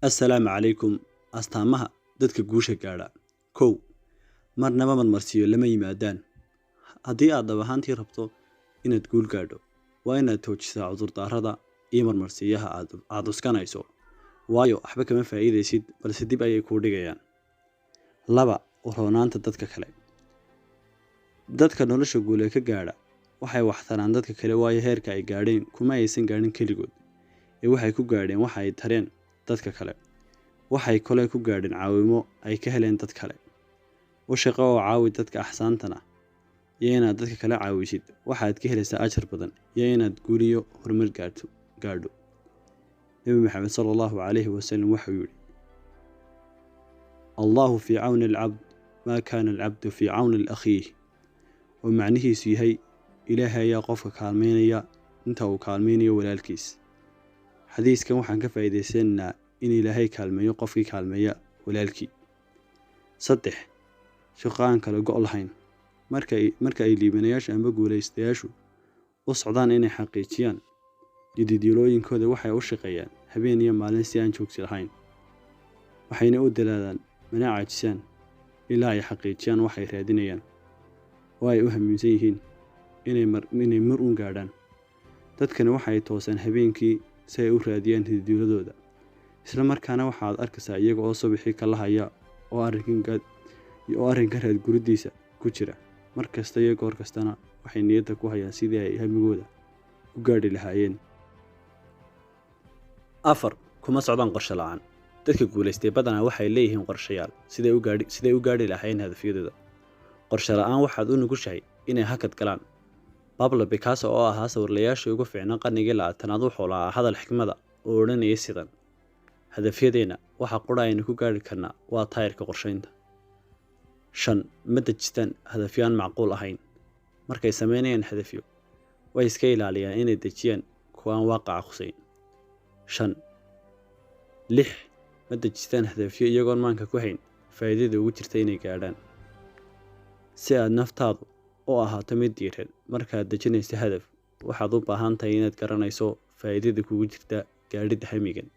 Assalaamu calaykum. Astaamaha dadka guusha gaadha. 1. Marnaba marmarsiyo lama yimaadaan. Haddii aad dhab ahaantii rabto inaad guul gaadho, waa inaad toojisaa cudurdaarada iyo marmarsiyaha aad cuskanayso, waayo waxba kama faa'iidaysid, balse dib ayay kuu dhigayaan. 2. U roonaanta dadka kale. Dadka nolosha guule ka gaadha waxay waxtaraan dadka kale, waayo heerka ay gaadheen kuma aysan gaadhin keligood, ee waxay ku gaadheen waxa ay tareen dadka kale. Waxay kale ku gaadheen caawimo ay ka heleen dad kale. U shaqo oo caawi dadka. Axsaantana iyo inaad dadka kale caawisid waxaad ka helaysaa ajar badan iyo inaad guuliyo horumar gaadho. Nebi Maxamed sala Allahu calayhi wasalam waxau yidhi: "Allahu fii cawni alcabd maa kaana alcabdu fii cawni akhiih", oo macnihiisu yahay Ilaahay ayaa qofka kaalmeynaya inta uu kaalmeynayo walaalkiis. Xadiiskan waxaan ka faa'iidaysanaynaa in Ilaahay kaalmeeyo qofkii kaalmeeya walaalkii. 3. Shaqo aan kala go' lahayn. Marka ay liibanayaasha amba guulaystayaashu u socdaan inay xaqiijiyaan yididiilooyinkooda, waxay u shaqeeyaan habeen iyo maalin si aan joogsi lahayn, waxayna u dadaalaan mana caajisaan ilaa ay xaqiijiyaan waxay raadinayaan oo ay u hamiinsan yihiin inay mar uun gaadhaan. Dadkani waxay toosaan habeenkii si ay u raadiyaan hididiiladooda, isla markaana waxaad arkaysaa iyaga oo subaxii ka lahaya oo arrinka raadguridiisa ku jira. Mar kasta iyo goor kastana waxay niyadda ku hayaan sidii ay hamigooda ku gaadhi lahaayeen. 4. Kuma socdaan qorshe la'aan. Dadka guulaystay badanaa waxay leeyihiin qorshayaal siday u gaadhi lahaayeen hadafyadooda. Qorshe la'aan waxaad u nugushahay inay hakad galaan. Pablo Picasso, oo ahaa sawirlayaashii ugu fiicnaa qarnigii 20aad, wuxuu lahaa hadal xikmada oo odhanayay sidan: "Hadafyadeenna waxa qura aynu ku gaadhi karnaa waa taayirka qorshaynta." 5. Ma dejistaan hadafyo aan macquul ahayn. Markay sameynayaan hadafyo, way iska ilaaliyaan inay dejiyaan kuwa aan waaqaca khuseyn. 5. 6. Ma dejistaan hadafyo iyagoon maanka ku hayn faa'iidada ugu jirta inay gaadhaan. Si aad naftaadu u ahaato mid diiran markaad dejinayso hadaf, waxaad u baahan tahay inaad garanayso faa'iidada kugu jirta gaadhidda hamigan.